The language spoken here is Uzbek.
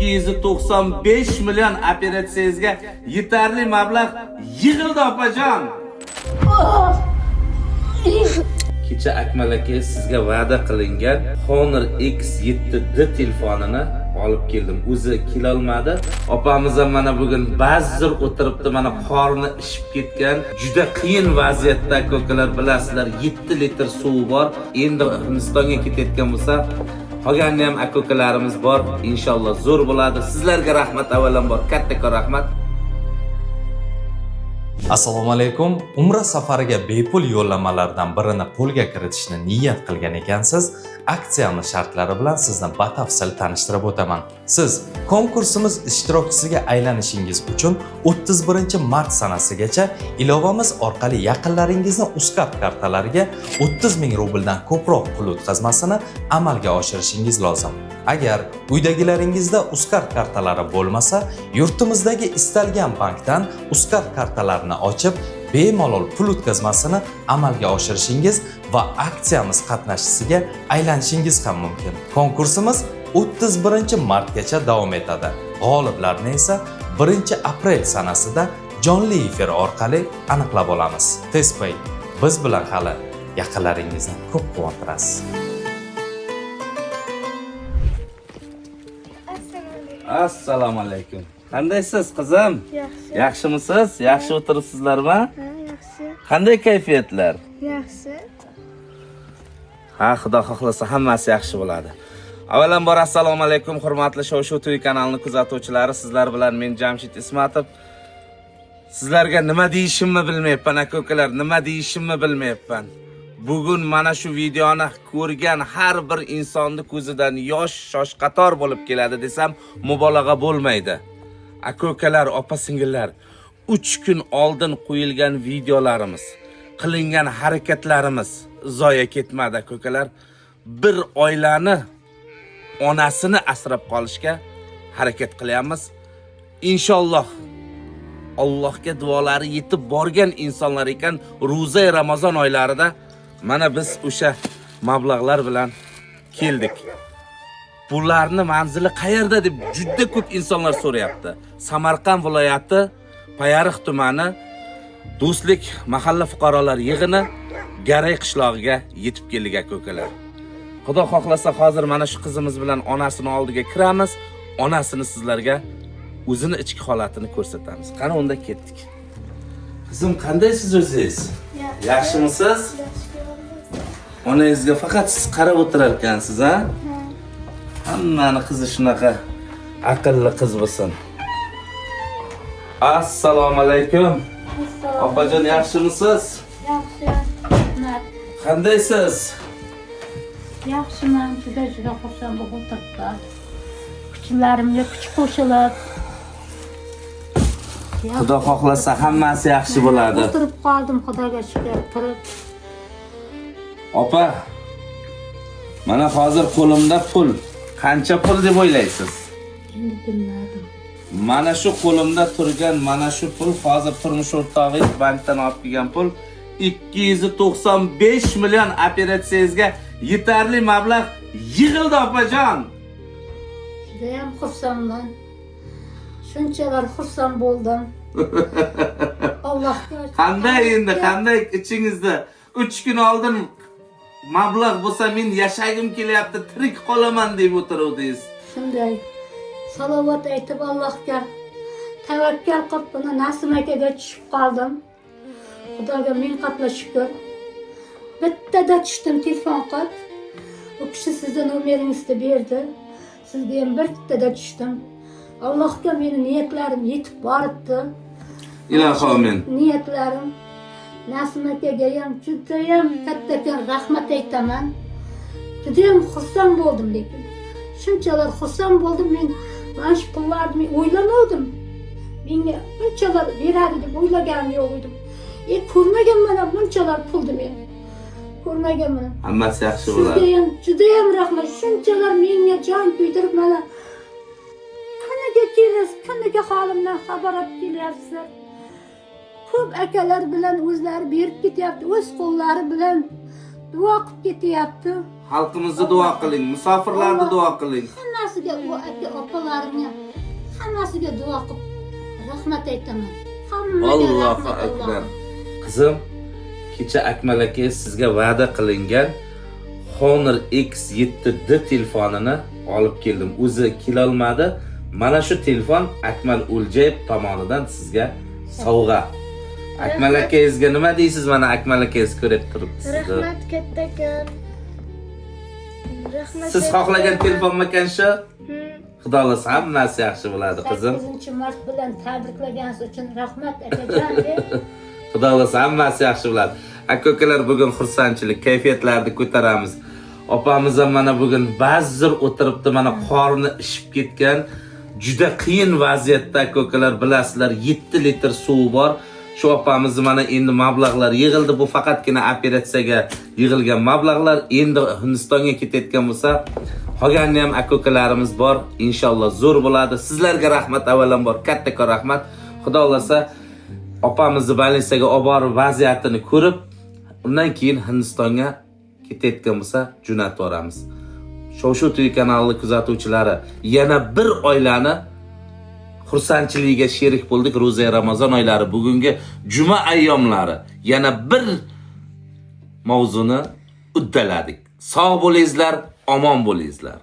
295 million operatsiyangizga yetarli mablag' yig'ildi, opajon. Kecha Akmal aka sizga va'da qilingan Honor X7D telefonini olib keldim. O'zi kelolmadi. Opamiz ham mana bugun bazzir o'tiribdi, mana qorni ishib ketgan. Juda qiyin vaziyatda aka-ukalar, bilasizlar, 7 litr suvi bor. Endi Hindistonga ketayotgan bo'lsa, qolganini ham aka-ukalarimiz bor. Inshaalloh zo'r bo'ladi. Sizlarga rahmat, avvalambor kattakon rahmat. Assalomu alaykum. Umra safariga bepul yo'llanmalardan birini qo'lga kiritishni niyat qilgan ekansiz, aksiyamiz shartlari bilan sizni batafsil tanishtirib o'taman. Siz konkursimiz ishtirokchisiga aylanishingiz uchun 31-mart sanasigacha ilovamiz orqali yaqinlaringizni Uzcard kartalariga 30 ming rubldan ko'proq pul o'tkazmasini amalga oshirishingiz lozim. Agar uydagilaringizda Uzcard kartalari bo'lmasa, yurtimizdagi istalgan bankdan Uzcard kartalarini ochib, bemalol pul o'tkazmasini amalga oshirishingiz va aksiyamiz qatnashchisiga aylanishingiz ham mumkin. Konkursimiz 31 martgacha davom etadi. G'oliblarni esa 1 aprel sanasida jonli efir orqali aniqlab olamiz. TezPay, biz bilan hali yaqinlaringizni ko'p quvontirasiz. Assalomu alaykum. Qandaysiz, qizim? Yaxshi. Yaxshimisiz? Yaxshi o'tiribsizlarmi? Ha, yaxshi. Qanday kayfiyatlar? Yaxshi. Ha, xudo xohlasa hammasi yaxshi bo'ladi. Avvalambor assalomu alaykum, hurmatli Shov Shuv TV kanalini kuzatuvchilari, sizlar bilan men Jamshid Ismatov. Sizlarga nima deyishimni bilmayapman, aka-ukalar, nima deyishimni bilmayapman. Bugun mana shu videoni ko'rgan har bir insonni ko'zidan yosh shoshqator bo'lib keladi desam mubolag'a bo'lmaydi. Aka-ukalar, opa-singillar, 3 kun oldin qo'yilgan videolarimiz, qilingan harakatlarimiz zoya ketmadi, aka-ukalar. Bir oilani onasini asrab qolishga harakat qilyapmiz. Inshaalloh Allohga duolari yetib borgan insonlar ekan, ro'za Ramazon oylarida mana biz o'sha mablag'lar bilan keldik. Bularni manzili qayerda deb juda ko'p insonlar so'rayapti. Samarqand viloyati Payariq tumani Do'stlik mahalla fuqarolar yig'ini Garay qishlog'iga yetib keldik, aka-ukalar. Xudo xohlasa hozir mana shu qizimiz bilan onasini oldiga kiramiz, onasini sizlarga o'zini ichki holatini ko'rsatamiz. Qani unda ketdik. Qizim, qandaysiz o'zingiz? Yaxshi. Yaxshimisiz? Yaxshi. Onangizga faqat siz qarab o'tirar ekansiz, a? Hammani qizi shunaqa aqlli qiz bo'lsin. Assalomu alaykum. Opajon, yaxshimisiz? Yaxshi. Rahmat. Qandaysiz? Yaxshiman, juda juda xursand bo'lib o'tiribman. Kuchlarimga kuch qo'shilib. Xudo xohlasa hammasi yaxshi bo'ladi. O'tirib qoldim, Xudoga shukr, turib. Opa, mana hozir qo'limda pul. Qancha pul deb o'ylaysiz? Endi bilmadim. Mana shu qo'limda turgan mana shu pul hozir turmush o'rtog'ingiz bankdan olib kelgan pul 295 million operatsiyangizga yetarli mablag' yig'ildi, opajon. Judayam xursandman. Shunchalar xursand bo'ldim. Allohga Qanday endi, qanday ichingizda 3 kun oldin mablag' bo'lsa men yashagim kelyapti, tirik qolaman deb o'tiruvdingiz. Shunday salovat aytib Allohga tavakkal qilib buni Nasim akaga tushib qoldim. Xudoga ming qatla shukr. Bittada tushdim telefon qilib. U kishi sizni nomeringizni berdi. Sizga ham bittada tushdim. Allohga meni niyatlarim yetib boribdi. Ilohi amin. Niyatlarim Nasim akaga ham judayam kattakon rahmat aytaman. Judayam xursand bo'ldim lekin. Shunchalar xursand bo'ldim men, mana shu pullarni men o'ylamovdim. Menga bunchalar beradi deb o'ylaganim yo'q edim. Ko'rmaganman ham bunchalar pulni men. Ko'rmaganman. Hammasi yaxshi Sizga bo'ladi. ham judayam rahmat. Shunchalar menga jon kuydirib mana kuniga kelasiz, kuniga holimdan xabar olib kelyapsizlar. Ko'p akalar bilan o'zlari berib ketyapti, o'z qo'llari bilan duo qilib ketyapti. Xalqimizni duo qiling, musofirlarni duo qiling. Hammasiga, u aka opalarimga, hammasiga duo qilib rahmat aytaman. Hammaga Allohu rahmat. akbar. Allohim. Qizim, kecha Akmal aka sizga va'da qilingan Honor X7D telefonini olib keldim. O'zi kelolmadi. Mana shu telefon Akmal O'ljayev tomonidan sizga sovg'a. Akmal akangizga nima deysiz? Mana Akmal akangiz ko'rib turibdi sizni. Rahmat kattakon. Rahmat. Siz xohlagan telefonmikan shu? Hmm. Xudo xohlasa hammasi yaxshi bo'ladi, qizim. 8-mart bilan tabriklaganingiz uchun rahmat, akajon. Xudo xohlasa hammasi yaxshi bo'ladi. Aka ukalar, bugun xursandchilik, kayfiyatlarni ko'taramiz. Opamiz ham mana bugun bazzir o'tiribdi, mana qorni ishib ketgan. Juda qiyin vaziyatda, aka ukalar, bilasizlar, 7 litr suvi bor. Shu opamizni mana endi mablag'lar yig'ildi. Bu faqatgina operatsiyaga yig'ilgan mablag'lar. Endi Hindistonga ketayotgan bo'lsa, qolganini ham aka ukalarimiz bor. Inshaalloh zo'r bo'ladi. Sizlarga rahmat avvalambor, kattakon rahmat. Xudo xohlasa opamizni больница ga olib borib vaziyatini ko'rib, undan keyin Hindistonga ketayotgan bo'lsa jo'natib yuboramiz. Shov-shuv TV kanali kuzatuvchilari, yana bir oilani xursandchiligiga sherik bo'ldik. Ro'za Ramazon oylari, bugungi juma ayyomlari yana bir mavzuni uddaladik. Sog' bo'lingizlar, omon bo'lingizlar.